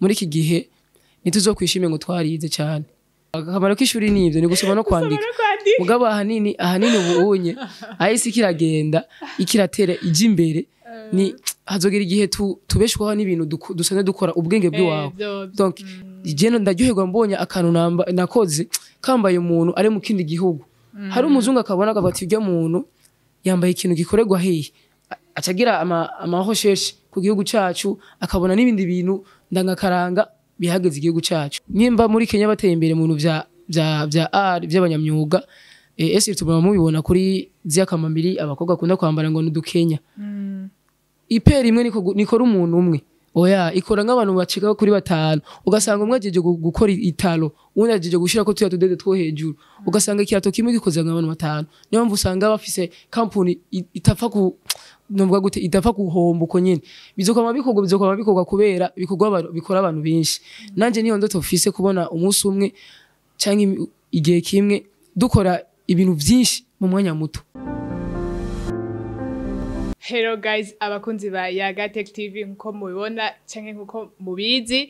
Muri iki gihe ntituzokwishime ngo twarize cyane. Akamaro k'ishuri ni ivyo, ni gusoma no kwandika. Gusoma no kwandika. Mugabo ahanini ubu unye aho isi kiragenda, ikiratera ija imbere, ni hazogera igihe tubeshwaho n'ibintu dusanzwe dukora, ubwenge bw'iwawe. Donc je ndaryoherwa mbonye akantu nakoze kambaye umuntu ari mu kindi gihugu, hari umuzungu akabona akavuga ati: "Urya muntu yambaye ikintu gikorerwa hehe?" Acagira ama recherche ku gihugu cacu, akabona n'ibindi bintu ndangakaranga bihageze igihugu cacu. Nimba muri Kenya bateye imbere mu bintu vya art by'abanyamyuga, ese tubona mubibona kuri zya kamambiri abakobwa bakunda kwambara ngo nudukenya, ipaire imwe nikora umuntu umwe? Oya, ikora nk'abantu bacika kuri batanu. Ugasanga umwe ajeje gukora i talon, uwundi ajeje gushirako tuya tudede two hejuru, ugasanga ikirato kimwe gikoze nk'abantu batanu. Niyo mpamvu usanga bafise kampuni itapfa ku, novuga gute, itapfa guhomba. Uko nyene bizokwama bikorwa kubera bikorwa bikora abantu benshi. Nanje niyo ndoto mfise, kubona umunsi umwe canke igihe kimwe dukora ibintu vyinshi mu mwanya muto. Hello guys, abakunzi ba Yaga Tech TV, nkuko mubibona canke nkuko mubizi,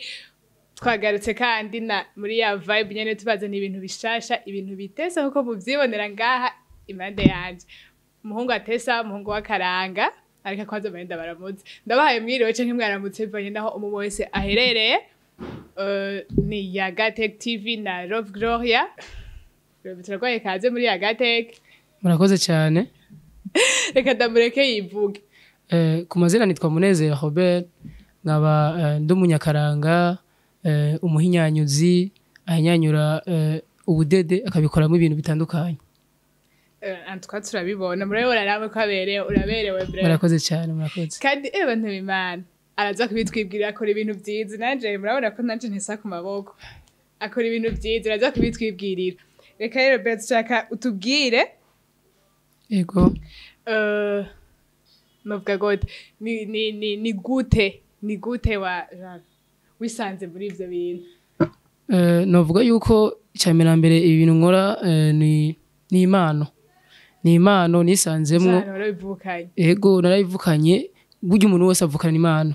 twagarutse kandi na muri ya vibe nyene, tubazana ibintu bishasha, ibintu bitesa, nkuko muvyibonera ngaha impande yanje. Umuhungu atesa, umuhungu w'akaranga, ariko kwanza mbere baramutse, ndabahaye mwiriwe canke mwaramutse bivanye naho umwe wese aherereye. Ni Yaga Tech TV na Love Gloria. Turarwaye, kaze muri Yaga Tech. Murakoze cyane. Reka ndamureke yivuge. Ku mazina nitwa Munezero Robert, nkaba ndi umunyakaranga, umuhinyanyuzi ahinyanyura ubudede akabikoramo ibintu bitandukanye. En tout cas turabibona, murabibona namwe ko aberewe, uraberewe bre. Murakoze cyane, murakoze. Kandi bantu b'Imana, araza kubitwibwira, akora ibintu vyiza. Nanje murabona ko nanje ntisa ku maboko, akora ibintu vyiza, araza kubitwibwirira. Reka rero Bert, shaka utubwire. Yego. Novuga gute, ni gute wa genre wisanze muri ivyo bintu? Novuga yuko icya mbere na mbere ibi bintu nkora ni impano nisanzemwo. Genre warabivukanye? Ego, narabivukanye. Burya umuntu wese avukana impano.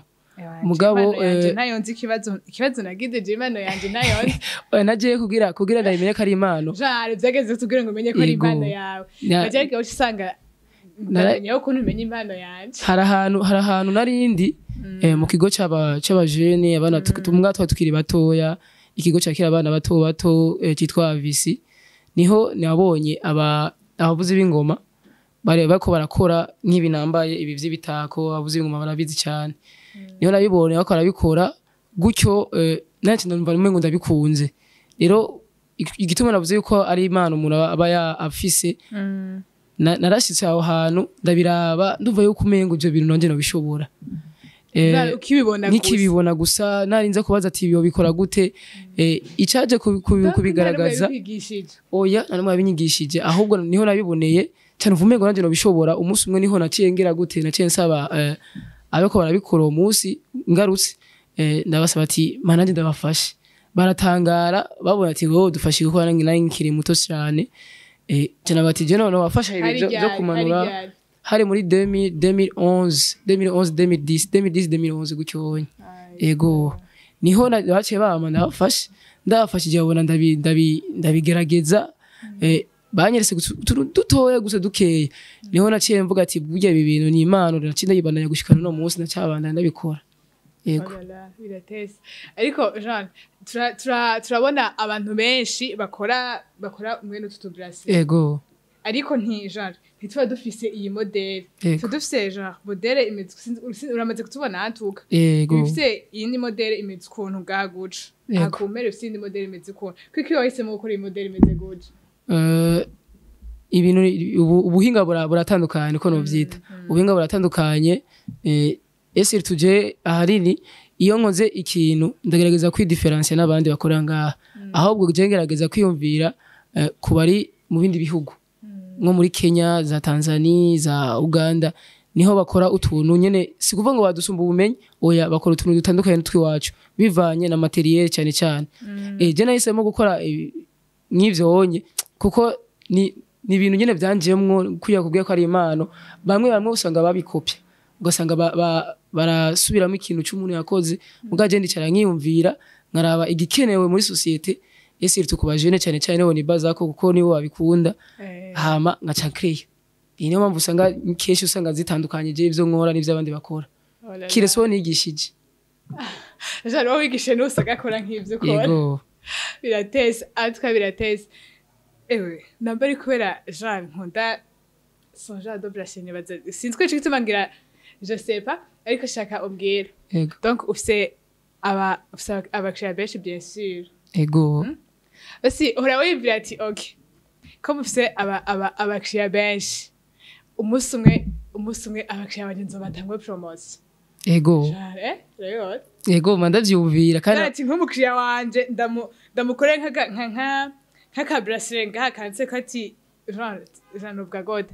Mugabo, Impano yanje ntayo nzi. Ikibazo nagize je, impano yanje ntayo nzi. Oya, nagiye kugira ndabimenye ko ari impano. Genre vyageze kugira ngo umenye ko ari impano yawe? Naje usanga ndamenye ukuntu umenya impano yanje. Hari ahantu narindi mu kigo c'abajene, abana tumwa twa tukiri batoya, ikigo cakira abana bato bato, citwa Avisi. Niho nabonye abavuzi b'ingoma bare bako barakora nk'ibi nambaye, ibi vy'ibitako. Abavuzi b'ingoma barabizi cyane. Niho nabibonye bako barabikora gutyo, nanje ndumva umengo ndabikunze. Rero igituma navuze yuko ari impano umuntu aba afise, narashitse aho hantu ndabiraba, ndumva yuko umengo ivyo bintu nanje nobishobora. Ukibibona gusa? Nkikibibona gusa, narinze kubaza ati: "Ibyo bikora gute?" Icaje kubigaragaza Kwigishije? Oya, nta numwe yabinyigishije, ahubwo niho nabiboneye cyane uvume ngo nanjye nobishobora. Umunsi umwe niho naciye ngira gute, naciye nsaba abako barabikora. Uwo munsi ngarutse, ndabasaba ati: "Ma nanjye ndabafashe." Baratangara, babona ati: "Wowe dufashe?" Kuko nanjye nari nkiri muto cyane. Cyane bati: "Je none wafasha ibi Hari byo ryari? kumanura." Hari ryari? Hari muri 2000, 2011, 2011, 2010, 2010, 2011 gutyo wonye. Ego, niho baciye bama ndabafashe. Ndabafashije, babona ndabigerageza, banyeretse gusa utuntu dutoya gusa dukeya. Niho naciye mvuga ati: "Burya ibi bintu ni impano." Naciye ndayibandanya gushikana uno munsi, ndacabandanya ndabikora, yego. Oh là là, biratese. Ariko Jean, turabona abantu benshi bakora mwene utu tubracelet, ariko nti genre ntituba dufise iyi modèle. Tuba dufise genre modèle imeze uramaze kutubona antuka. Yego. Ifise iyindi modèle imeze ukuntu bwaguca. Akumere ifise iyindi modèle imeze ukuntu. Kuko iyo wahisemo gukora iyi modèle imeze guca? Ibintu ubuhinga buratandukanye, uko novyita ubuhinga buratandukanye. Ese tuje ahanini iyo nkoze ikintu ndagerageza kwidifférencier n'abandi bakora ngaha, ahubwo je ngerageza kwiyumvira ku bari mu bindi bihugu, nko muri Kenya, za Tanzania, za Uganda. Niho bakora utuntu nyene, si kuvuga ngo badusumba ubumenyi, oya, bakora utuntu dutandukanye n'utwiwacu bivanye na matériel cyane cyane. Je nahisemo gukora nk'ivyo wonye kuko ni ibintu nyene vyanjemwo, kuya kubwiye ko ari impano. Bamwe bamwe usanga babikopya. Ugasanga barasubiramo ikintu c'umuntu yakoze. Muga je ndicara nkiyumvira, nkaraba igikenewe muri société, et surtout ku bajene cyane cyane, nibo nibazako kuko nibo babikunda. Hama nkaca créer. Iyi niyo mpamvu usanga kenshi usanga zitandukanye je ivyo nkora n'ivyo abandi bakora. Oh là là. Kiretse uwo nigishije. Genre wowe wigishe n'usaga akora nk'ivyo ukora. Yego. Birateza atwa, birateza. Ewe, namba ari kubera genre nkunda son genre de bracelet, nibaza sinzi ko ico gituma ngira, je sais pas, ariko shaka umbwire. Yego. Donc ufise abakiriya benshi, bien sûr. Yego. Basi uhora wibwira ati ok, ko mufise abakiriya benshi, umunsi umwe abakiriya banje nzobatangwe promotion? Yego. Genre, urabibona? Yego, mba ndavyumvira kandi. Ati nk'umukiriya wanje ndamukoreye nk'aka bracelet ngaha kanditseko ati genre ubwa gode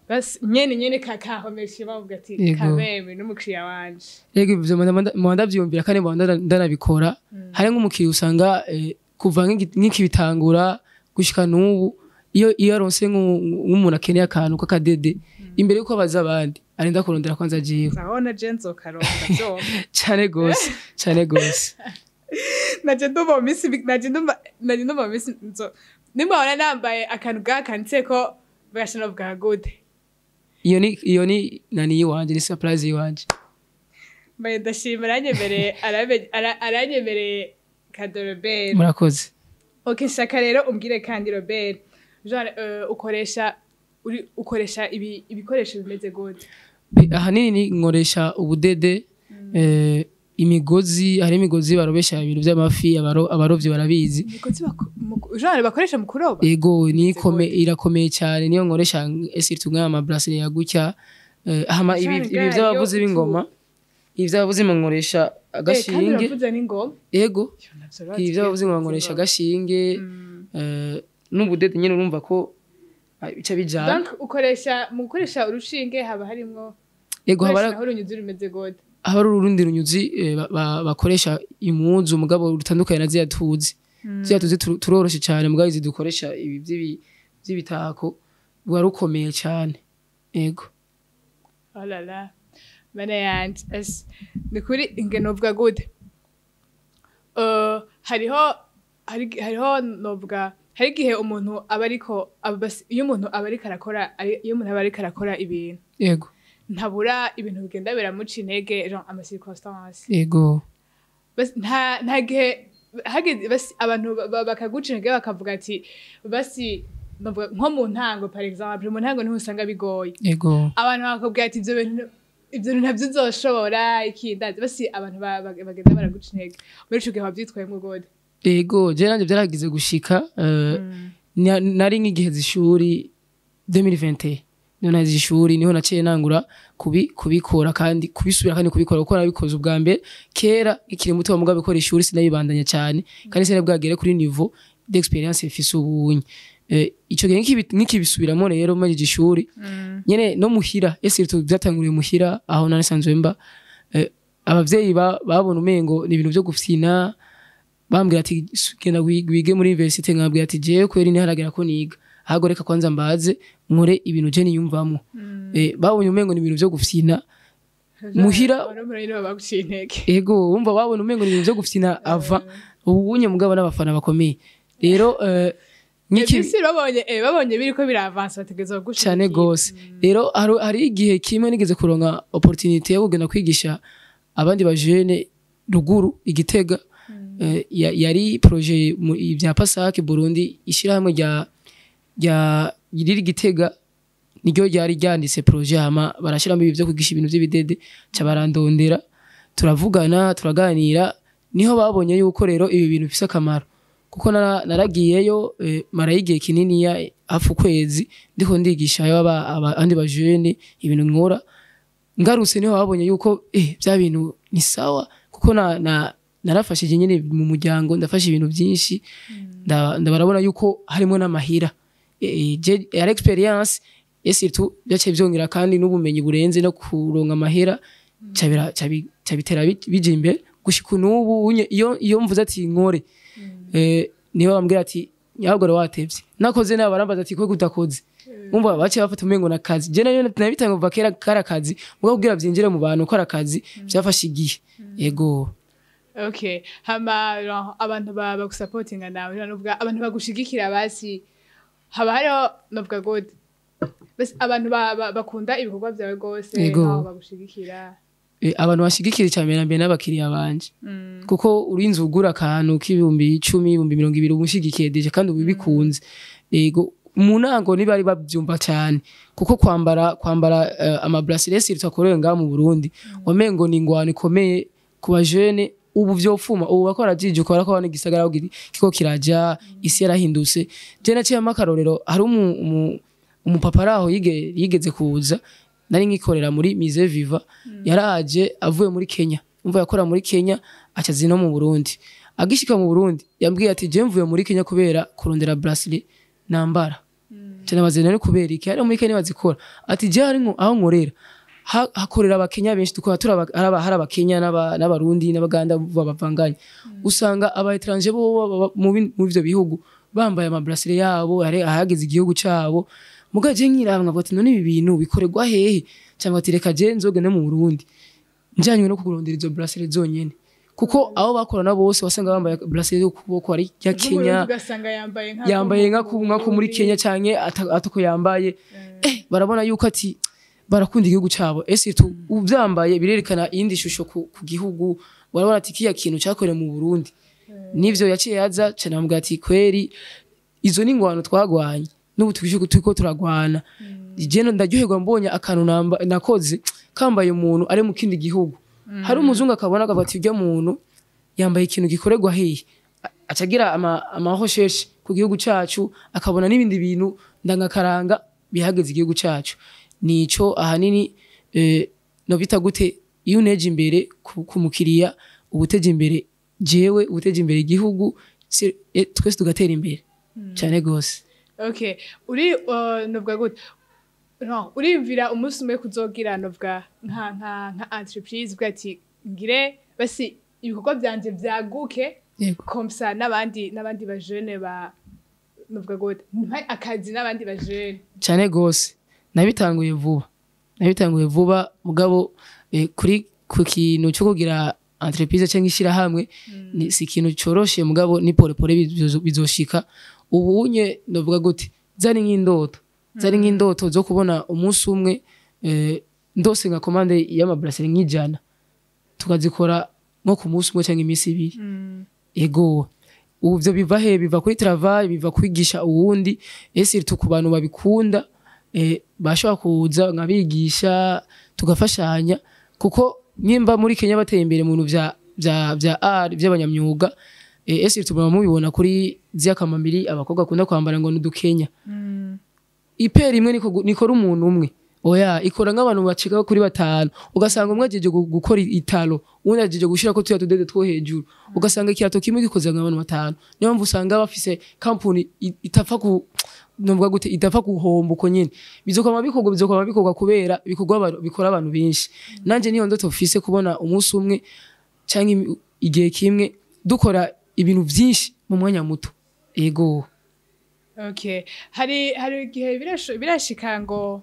basi nyene kakahomesha, bavuga ati Yego. kameme n'umukiriya wanje. Yego, ivyo mba ndavyumvira kandi mba ndanabikora. Hari nk'umukiriya usanga kuva nk'ikibitangura gushika n'ubu, iyo aronse nk'umuntu akeneye akantu k'akadede, imbere yuko abaza abandi arinda kurondera kwanza jewe. Ndabona je nzokaronka vyombi. Cane gose, cane gose. Naje ndumva mu minsi nzo nimwabona nambaye akantu gaha kanditseko bashano bwa gode. Iyo ni nani yiwanje, ni surprise yiwanje. Mbaye ndashima, aranyemereye, aranyemereye kado Robert. Murakoze. Ok, shaka rero umbwire kandi Robert, genre ukoresha ukoresha ibikoresho bimeze gute? Ahanini ni nkoresha ubudede, imigozi. Hari imigozi barobesha ibintu by'amafi, abarovyi barabizi. Imigozi genre bakoresha mu kuroba? Ego, ni irakomeye cyane, niyo nkoresha, surtout nk'aya bracelet ya gutya. Hama ibi Genre ibi gayo by'abavuzi b'ingoma, ibi by'abavuzi b'ingoma nkoresha Kandi agashinge. uravuza n'ingoma? Ego. Yo, navyo urazi. Ibi by'abavuzi b'ingoma nkoresha agashinge, n'ubudede nyine, urumva ko bica bijana. Donc ukoresha, mu gukoresha urushinge haba harimwo Ego, haba ukoresha naho urunyuzi rumeze gute? Haba ari urundi runyuzi bakoresha impuzu, mugabo rutandukanye na ziriya tuzi. Ziriya tuzi turoroshe cyane, mugabo izi dukoresha ibi by'ibitako ruba rukomeye cyane, ego. Oh là là. Mana yanje, ese ni kuri inge novuga gute? Hariho hariho novuga hari igihe umuntu aba ariko iyo umuntu aba ariko arakora iyo umuntu aba ariko arakora ibintu, ntabura ibintu bigenda biramuca intege, genre ama circonstances. Basi nta gihe hageze basi abantu bakaguca intege, bakavuga ati basi novuga nko mu ntango, par exemple mu ntango niho usanga bigoye, abantu bakakubwira ati ibyo bintu ntabyo uzoshobora, ikindazi, basi abantu bagenda baraguca intege. Muri ico gihe wavyitwayemwo gute? Ego, je nanje byaragize gushika. Nari nk'igihe z'ishuri 2021, niho nagize ishuri, niho naciye nangura kubikora kandi kubisubira kandi kubikora, kuko nabikoze ubwa mbere kera nkikiri muto, mugabo bikora ishuri sinabibandanya cyane kandi sinari bwagere kuri niveau d'expérience mfise ubunye. Ico gihe nkikibisubiramo rero mpejeje ishuri nyene no muhira, ese byatanguriye muhira aho nari nsanzwe mba. Abavyeyi babona umengo ni ibintu vyo gufyina, bambwira ati genda wige muri université, nkabwira ati jewe kweri ntiharagera ko niga, ahubwo reka kwanza mbaze nkore ibintu je niyumvamwo. Babonye umengo ni ibintu vyo gufyina muhira. Abantu nyine baguciye intege. Ego, wumva babona umengo ni ibintu vyo gufyina ava ubunye, mugabo n'abafana bakomeye rero nk'iki. Ese babonye biriko biravansa, bategerezwa kugushigikira. Cyane gose. Rero hari igihe kimwe nigeze kuronka opportunité yo kugenda kwigisha abandi bajene ruguru igitega. Yari projet bya Pasake Burundi, ishirahamwe rya riri Gitega, niryo ryari ryanditse projet, hama barashiramo ibi byo kwigisha ibintu by'ibidede, ca barandondera, turavugana, turaganira. Niho babonye yuko rero ibi bintu bifise akamaro, kuko naragiyeyo, marayo igihe kininiya, hafi ukwezi, ndiko ndigisha abandi bajene ibintu nkora. Ngarutse niho babonye yuko bya bintu ni sawa, kuko na narafashije nyine mu muryango, ndafasha ibintu byinshi. Ndabarabona yuko harimo n'amahira. Yari expérience, et surtout byaciye byongera kandi n'ubumenyi burenze no kuronka amahera, ca bitera bija imbere gushika n'ubu unye. Iyo mvuze ati nkore, niba bambwira ati nyabwo watevye, nakoze nawe barambaza ati kwe kudakoze. Umva, baciye bafata umengo nakazi. Je nayo nabitanga kuva kera, kari akazi, mugabo kugira vyinjire mu bantu ko ari akazi vyafashe igihe. Yego. Okay, hama genre, abantu bagusapotinga nawe, nuvuga abantu bagushigikira, basi haba hariho, novuga gute, basi abantu bakunda ibikorwa vyawe gose, Yego. aho bagushigikira? Abantu bashigikira icya mbere na mbere n'abakiriya banje, kuko urinze ugura akantu k'10,000, 20,000, umushigikiye déjà kandi ubibikunze. Yego, mu ntango ntibari babyumva cyane, kuko kwambara ama bracelets twakorewe ngaha mu Burundi wamengo ni ingwano ikomeye ku bajene. Ubu vyofuma ubu bakora jijuka, barakora n'igisagara aho kiko kiraja, isi yarahindutse. Je naciyemo akarorero, hari umupapa ari aho yigeze kuza, nari nkikorera muri Musée Viva. Yaraje avuye muri Kenya, umva, yakora muri Kenya, aca aza no mu Burundi. Agishika mu Burundi yambwiye ati: "Je mvuye muri Kenya kubera kurondera bracelet nambara." Cyane baze nari kubera iki hari muri Kenya bazikora? Ati: "Je hari aho nkorera hakorera abakenya benshi, tukaba hari abakenya n'abarundi n'abaganda babavanganye. Usanga aba étranger bo baba muri ivyo bihugu bambaye ama bracelet yabo hari ahageze igihugu cabo. Muga je nkiraba nkavuga ati: none ibi bintu bikorerwa hehe?" Cyangwa ati: "Reka je nzoge no mu Burundi njanywe no kurondera izo bracelet zonyene." Kuko abo bakorana bose wasanga bambaye bracelet yo kuboko ari ya Kenya. Ugasanga yambaye nka Yambaye nka ku muri Kenya canke atako yambaye. Barabona yuko ati barakunda igihugu cabo, ese tu uvyambaye birerekana iyindi shusho ku gihugu. Barabona ati kiya kintu cyakorewe mu Burundi. Nivyo yaciye yaza cyane bamubwira ati: "Kweri izo ni ingwano twagwanye, n'ubu tukije turiko turagwana." Je ndaryoherwa mbonye akantu nakoze kambaye umuntu ari mu kindi gihugu, hari umuzungu akabona akavuga ati: "Urya muntu yambaye ikintu gikorerwa hehe?" Acagira ama recherche ku gihugu cacu, akabona n'ibindi bintu ndangakaranga bihageze igihugu cacu. Nico ahanini no bita gute, iyo uneje imbere ku mukiriya, ubuteje imbere jewe, ubuteje imbere igihugu, twese tugatera imbere cyane gose. Okay, uri novuga gute, no uriyumvira umunsi umwe kuzogira, novuga nka entreprise, uvuga ati ngire basi ibikorwa vyanje vyaguke, Yego. comme ça n'abandi bajene ba, novuga gute, mpe akazi n'abandi bajene? Cyane gose, nabitanguye vuba, mugabo kuri ku kintu cyo kugira entreprise cyangwa ishyirahamwe ni si ikintu coroshe, mugabo ni pole pole bizoshika. Ubu unye novuga gute, zari nk'indoto zo kubona umunsi umwe ndose nka commande y'ama bracelet nk'ijana, tukazikora nko ku munsi umwe cyangwa iminsi 2. Ego, ubu ivyo biva he? Biva kuri travail, biva kwigisha uwundi, ese ku bantu babikunda bashobora kuza nkabigisha, tugafashanya. Kuko nimba muri Kenya bateye imbere mu bintu vya art by'abanyamyuga, ese tubona mubibona kuri zya kamambiri abakobwa bakunda kwambara ngo nudukenya, i paire imwe nikora umuntu umwe? Oya, ikora nk'abantu bacika kuri batanu. Ugasanga umwe ajeje gukora italo, uwundi ajeje gushirako tuya tudede two hejuru, ugasanga ikirato kimwe gikoze nk'abantu batanu. Niyo mpamvu usanga bafise kampuni itapfa ku, novuga gute, itapfa guhomba uko nyene. Bizokwama bikorwa kubera bikorwa bikora abantu benshi. Nanje niyo ndoto mfise, kubona umunsi umwe canke igihe kimwe dukora ibintu vyinshi mu mwanya muto. Ego. Okay, hari igihe birashika ngo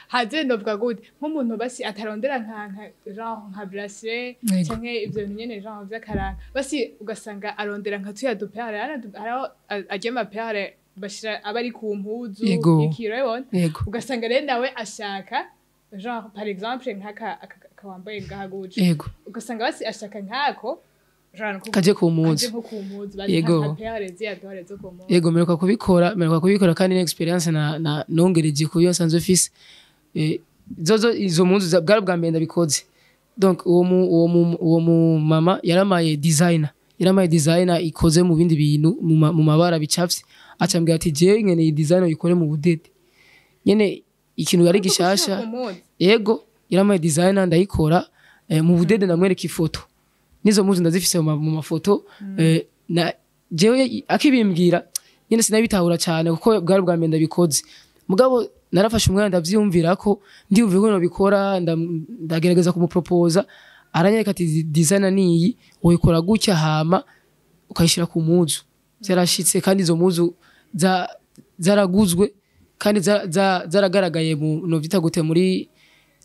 haze, novuga gute, nk'umuntu basi atarondera nka genre nka bracelet canke ivyo bintu nyene genre vy'akaranga, basi ugasanga arondera nka tuya du perle, hariho arya ma perle bashira aba ari ku mpuzu, iki, urabibona? Yego. Ugasanga rero nawe ashaka genre par exemple nk'aka aka wambaye ngaha gutya, ugasanga basi ashaka nk'ako genre kaje ku kaje mpuzu. Nko ku mpuzu, basi nka perle ziriya dore zo ku mpuzu. Yego, mperuka kubikora kandi ni experience na nongereje ku yo nsanzwe mfise. Zozo izo mpuzu bwari bwa mbere ndabikoze. Donc uwo mu mama yaramaye designer ikoze mu bindi bintu, mu mabara bicafye, acambwira ati: "Jewe nkeneye iyi designer uyikore mu budede nyene." Ikintu yari gishasha. Ku mpuzu. Yego, yaramaye designer ndayikora mu budede, ndamwereka ifoto nizo mpuzu ndazifise mu mafoto. Na jewe akibimbwira nyene sinabitahura cyane, kuko bwari bwa mbere ndabikoze, mugabo narafashe umwanya ndavyiyumvira ko ndiyumvira ko nobikora, ndagerageza kumupropoza, aranyereka ati: "Designer niyi, woyikora gutya hama ukayishira ku mpuzu." Vyarashitse kandi izo mpuzu zaraguzwe. Kandi zaragaragaye mu no vyita gute, muri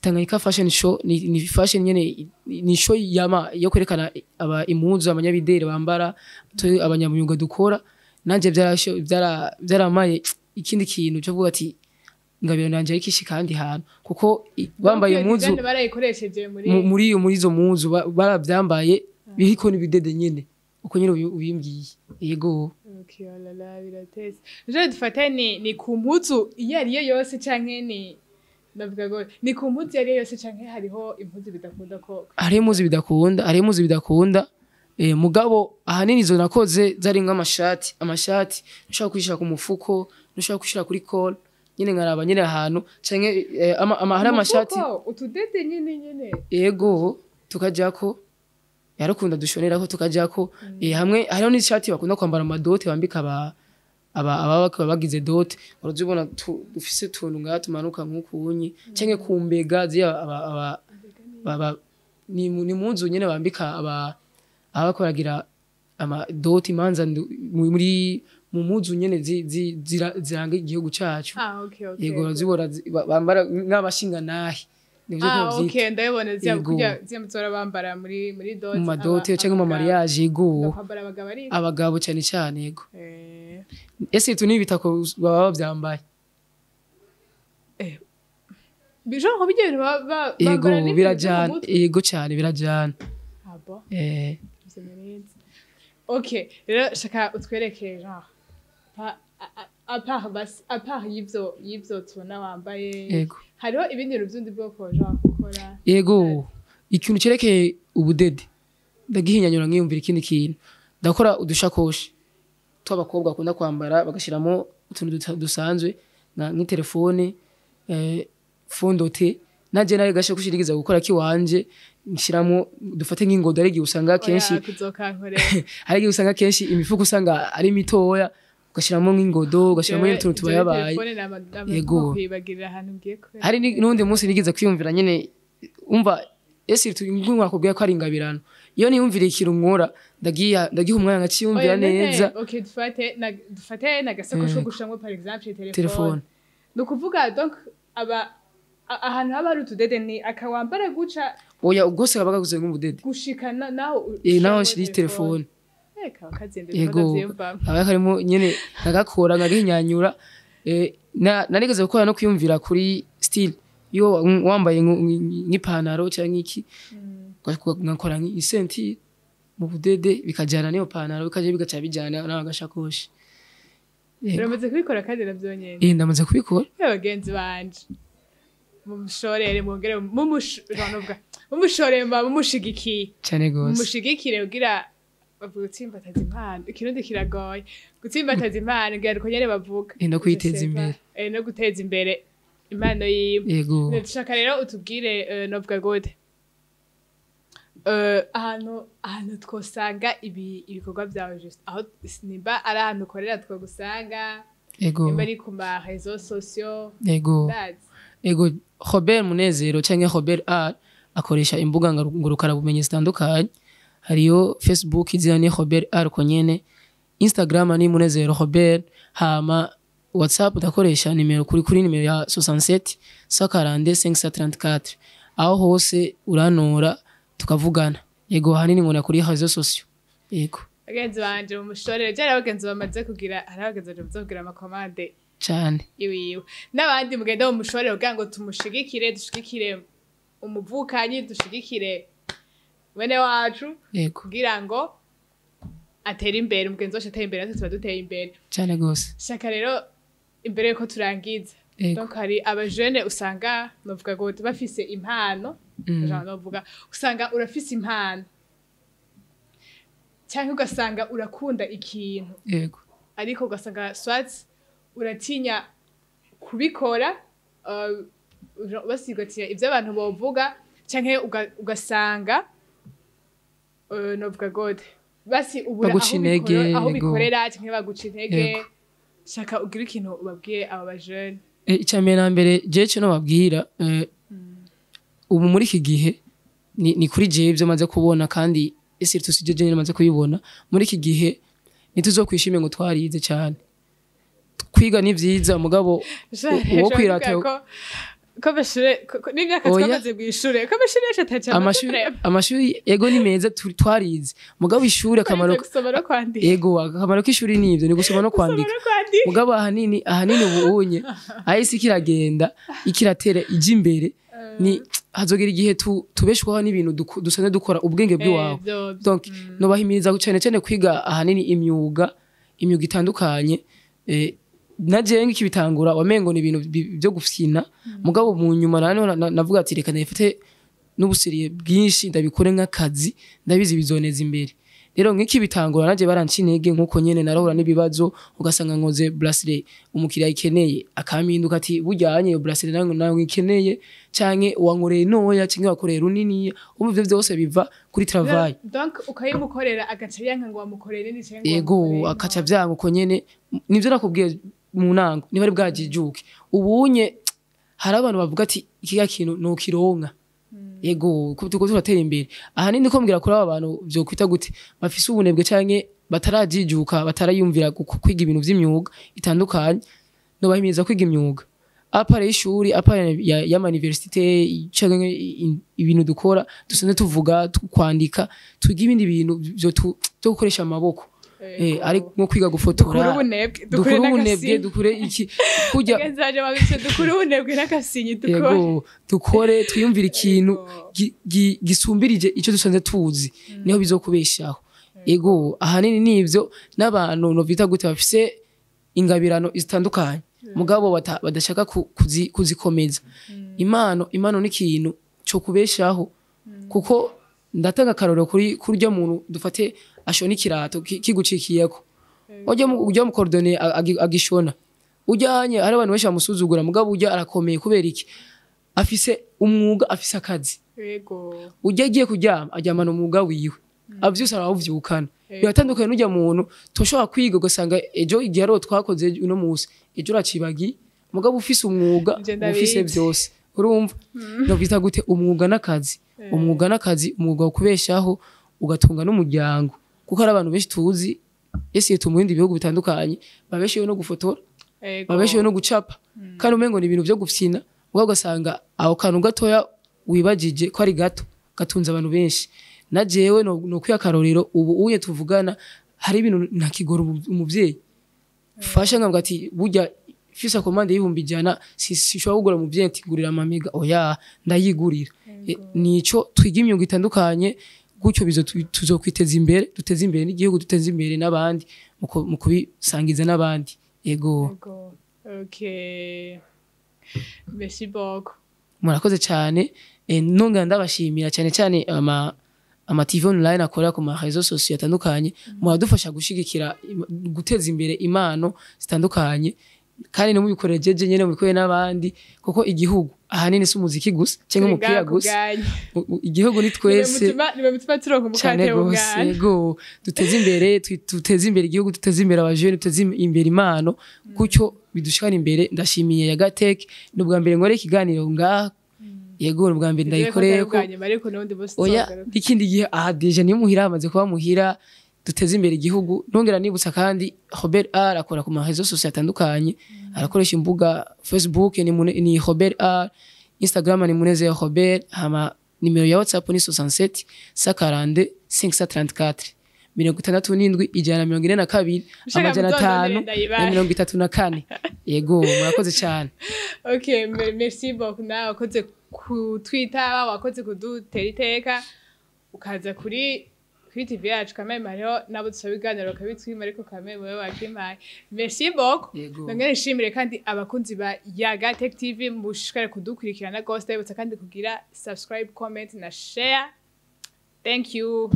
Tanganyika Fashion Show. Ni fashion nyene, ni show yama yo kwerekana aba impuzu abanyabideri bambara, twe abanyamyuga dukora. Nanje byaramaye ikindi kintu cyo kuvuga ati ingabire nanje ariko ishika ahandi hantu, kuko bambaye Donc iyo impuzu design barayikoresheje muri muri izo mpuzu barabyambaye biriko n'ibidede nyene uko nyene ubimbwiye, yego. Okay, oh là là, biratese. Je dufate ni ku mpuzu iyo ariyo yose, canke ni ndavuga ngo ni ku mpuzu iyo ariyo yose, canke hariho impuzu bidakunda ko? Hariho impuzu bidakunda, hariho impuzu bidakunda, mugabo ahanini izo nakoze zari nk'amashati. Amashati ntushobora kuyishira ku mufuko, ntushobora kuyishira kuri col nyene, nkaraba nyene ahantu, canke hari amashati. Umufuko, utudede nyene nyene. Yego, tukajako, yarakunda dushonerako tukajako. Hamwe hariho n'ishati bakunda kwambara ama dot, bambika aba bagize dot. Urazibona dufise utuntu ngaha tumanuka nk'ukunyi, canke ku mbega ziya aba ni mu nzu nyene bambika aba baragira ama dot, imanza muri mu mpuzu nyene ziranga igihugu cacu. Ah, okay. Yego, urazibona bambara nk'abashinga nahi, nivyo. Ah, ko bavyita. Okay, ndabibona ziya. Yego. Kurya ziya muzora bambara muri dot. Mu ma dot canke mu mariage, yego. Kwambara abagabo ari Abagabo cyane cyane, yego. Ese tu n'ibitako baba bavyambaye. Genre bijya bintu Yego. bambara n'ibintu byo mu Birajana. mutwe. Yego cyane, birajana. Ah bon. Ivyo narizi. Okay, rero shaka utwereke genre à part bas à part y'ivyo tubona wambaye, Yego. hariho ibindi bintu by'undi bwoko genre ukora? Yego, ikintu cerekeye ubudede ndagihinyanyura, nkiyumvira ikindi kintu. Ndakora udushakoshi tw'abakobwa bakunda kwambara, bagashiramo utuntu dusanzwe nk'itelefone, fondote. Naje nari gashakoshi nigeze gukora kiwanje, nshiramo dufate nk'ingodo. Ari igihe usanga kenshi Oya, kuzokankorera. hari igihe usanga kenshi imifuko usanga ari mitoya, ugashiramo nk'ingodo, ugashiramo n'utuntu tubayabaye. Yego. Kwibagirira ahantu ngiye kubera. Hari n'uwundi munsi nigeze kwiyumvira nyene, umva ese nakubwiye ko ari ingabirano, iyo niyumviriye ikintu nkora ndagiha umwanya nkaciyumvira Oya, none, neza. Okay, dufate na gasakoshi ko gushiramwo par exemple telefone. Telefone. Ni ukuvuga donc aba ahantu haba hari utudede ni akawambara guca? Oya, ubwose kaba kaguze nk'ubudede. Gushikana naho naho ushiramwo nshira telefone. Kaba kazimvye. Yego. Ndavyiyumvamwo. Kaba karimo nyene, nkagakora nkagahinyanyura. Narigeze gukora no kwiyumvira kuri style iyo wambaye nk'ipantaro canke iki, nkakora nk'isenti mu budede, bikajana n'iyo pantaro, bikaja bigaca bijana n'agashakoshi. Yego. Uramaze kubikora kandi navyo nyene? Ndamaze kubikora. Bagenzi banje, mumushorere, mwongere mumushorere, muba mumushigikiye. Cane gose. Mumushigikire kugira bavuga gutsimbataza impano. Ikirundi kiragoye. Gutsimbataza impano ngira uko nyene bavuga. No kwiteza imbere. No guteza imbere impano yiwe. Yego. Ndashaka rero utubwire, novuga gute, ahantu twosanga ibikorwa byawe, juste aho nimba ari ahantu ukorera twogusanga, Yego. nimba ari ku ma réseaux sociaux? Yego. Ndazi. Ego, Robert Munezero canke Robert R akoresha imbuga ngurukanabumenyi zitandukanye. Hariyo Facebook, izina ni Robert R konyene, Instagram ni Munezero Robert, hama WhatsApp ndakoresha nimero kuri nimero ya 67 142 534. Aho hose uranora tukavugana. Yego, hanini nkona kuri réseaux sociaux. Yego. Bagenzi banje, mumushorere. Jari abagenzi bamaze kugira, hari abagenzi bamaze kugira ama commande Cane. iwiwe, n'abandi mugenda mumushorere kugira ngo tumushigikire, dushigikire umuvukanyi, dushigikire mwene wacu, Yego. kugira ngo atere imbere. Umugenzi wacu ateye imbere, natwe tuba duteye imbere. Cane gose. Shaka rero imbere yuko turangiza, Yego. donc hari abajene usanga novuga ngo bafise impano, genre novuga usanga urafise impano cyangwa ugasanga urakunda ikintu, ariko ugasanga soit uratinya kubikora, basi ugatinya ibyo abantu bovuga, canke ugasanga, novuga gode basi ubura Baguca aho intege, aho yego. bikorera canke baguca intege. Yego. Shaka ugire ikintu ubabwiye aba bajene. Icya mbere na mbere jewe cyo nobabwira, ubu muri iki gihe ni kuri jewe ibyo maze kubona, kandi ese tusije jewe maze kubibona muri iki gihe, ntituzokwishime ngo twarize cyane. Kwiga ni vyiza, mugabo uwo kwirata ko amashure n'imyaka twamaze mw'ishure, ko amashure yacu ataca. Amashuri ego ni meza, twarize, mugabo ishuri akamaro gusoma no kwandika. Ego, akamaro k'ishuri ni ivyo, ni gusoma no kwandika. Gusoma no kwandika. Mugabo ahanini ubu unye aho isi kiragenda ikiratera ija imbere, ni hazogera igihe tubeshwaho n'ibintu dusanzwe dukora, ubwenge bw'iwawe. Donc nobahimiriza cyane cyane kwiga ahanini imyuga itandukanye. Na jewe nk'ikibitangura wamengo ni ibintu byo gufyina, mugabo mu nyuma nanone navuga ati reka ndabifate n'ubuseriye bwinshi, ndabikore nk'akazi, ndabizi bizoneza imbere. Rero nk'ikibitangura naje baranca intege, nk'uko nyene narahura n'ibibazo, ugasanga nkoze bracelet umukiriya ayikeneye akampinduka ati burya iyo bracelet nawe ngikeneye, canke wankoreye ntoya canke wakoreye runiniya. Umva, ivyo vyose biva kuri travail. Donc ukayimukorera agaca yanka ngo wamukorere nini canke ngo Yego. wamukorere Akaca vyanga uko nyene. Nivyo nakubwiye mu ntango, niba ari bwajijuke. Ubunye hari abantu bavuga ati ikiya kintu nokironka. Yego, ko turiko turatera imbere. Ahanini ko mbwira kuri aba bantu vyokwita gute, bafise ubunebwe canke batarajijuka, batarayumvira kwiga ibintu vy'imyuga itandukanye, nobahimiriza kwiga imyuga à part y'ishuri, à part y'ama université canke ibintu dukora dusanzwe tuvuga, kwandika, twiga ibindi bintu vyo gukoresha amaboko. Ari nko kwiga gufotora. Dukure ubunebwe, dukure dukure ubunebwe, n'agasinye. Dukure iki kurya. Bagenzi babice, dukure ubunebwe n'agasinye, dukore. Yego, dukore, twiyumvire ikintu gisumbirije icyo dusanzwe tuzi, niho bizokubeshaho. Yego, ahanini nivyo. N'abantu novita gute, bafise ingabirano zitandukanye mugabo badashaka kuzikomeza. Impano ni ikintu cyo kubeshaho, kuko ndatanga akarorero kuri kurya muntu dufate ashona ikirato kigucikiyeko, ujya mu cordonnier agishona ujyanye, hari abantu benshi bamusuzugura, mugabo ujya arakomeye. Kubera iki? Afise umwuga, afise akazi. Ujya agiye kuryama aryamana umwuga wiwe, avyose arawuvyukana. Biratandukanye n'ujya muntu toshobora kwiga, ugasanga ejo igihe ariho twakoze uno munsi, ejo uracibagiye. Mugabo ufise umwuga, Nje uba ufise ndabizi. vyose. Urumva, novyita gute, umwuga n'akazi, umwuga n'akazi, umwuga wo kubeshaho ugatunga n'umuryango, kuko hari abantu benshi tuzi ese mu bindi bihugu bitandukanye babeshewe no gufotora, babeshewe no gucapa, kandi umengo ni ibintu vyo gufyina, mugabo ugasanga aho kantu gatoya wibagije ko ari gato gatunze abantu benshi. Na jewe no kwiha akarorero, ubu uye tuvugana hari ibintu ntakigora umuvyeyi fasha, nkavuga ati burya fisa commande y'100,000, sishobora kugura umuvyeyi ati gurira amamega, oya, ndayigurira. Nico, twiga imyuga itandukanye gutyo bizo tuzokwiteza imbere, duteze imbere n'igihugu, duteze imbere n'abandi mu kubisangiza n'abandi. Yego. Yego. Okay. Merci beaucoup. Murakoze cyane. Nongera ndabashimira cyane cyane ama TV online akora ku ma réseaux sociaux atandukanye, muradufasha gushigikira guteza imbere impano zitandukanye, kandi no mubikorere jeje nyene, mubikorere n'abandi, kuko igihugu ahanini si umuziki gusa cyangwa umupira gusa. Igihugu ni twese. Niwe mutuma turonka Cyane umukate gose. w'ubwana. Yego, duteze imbere, duteze imbere igihugu, duteze imbere abajene, duteze imbere impano, gutyo bidushikana imbere. Ndashimiye ya Gatek, ni ubwa mbere nkore ikiganiro ngaha. Yego, ni ubwa mbere ndayikoreye ko. Bwa nyuma, ariko n'ubundi munsi Oya, tuzogaruka. n'ikindi gihe aha déjà niyo muhira, hamaze kuba muhira. Duteze imbere igihugu. Nongera nibutsa kandi Robert R akora ku ma réseaux sociaux atandukanye, arakoresha imbuga Facebook ni Robert R, Instagram ni Munezero Robert, hama nimero ya WhatsApp ni 67 142 534, 67 142 Ushaka 500 muzondondere ndayibahe. na 34. Yego, murakoze cyane. Okay, merci beaucoup nawe wakoze kutwitaba, wakoze kudutera iteka ukaza kuri TV yacu. Kameme hariho nabo dusaba ibiganiro bakabitwima, ariko kameme wewe wakimpaye, merci beaucoup. Yego. Nongere nshimire kandi abakunzi ba Yaga Tech TV, mushishikare kudukurikirana gose. Ndabibutsa kandi kugira subscribe, comment na share. Thank you.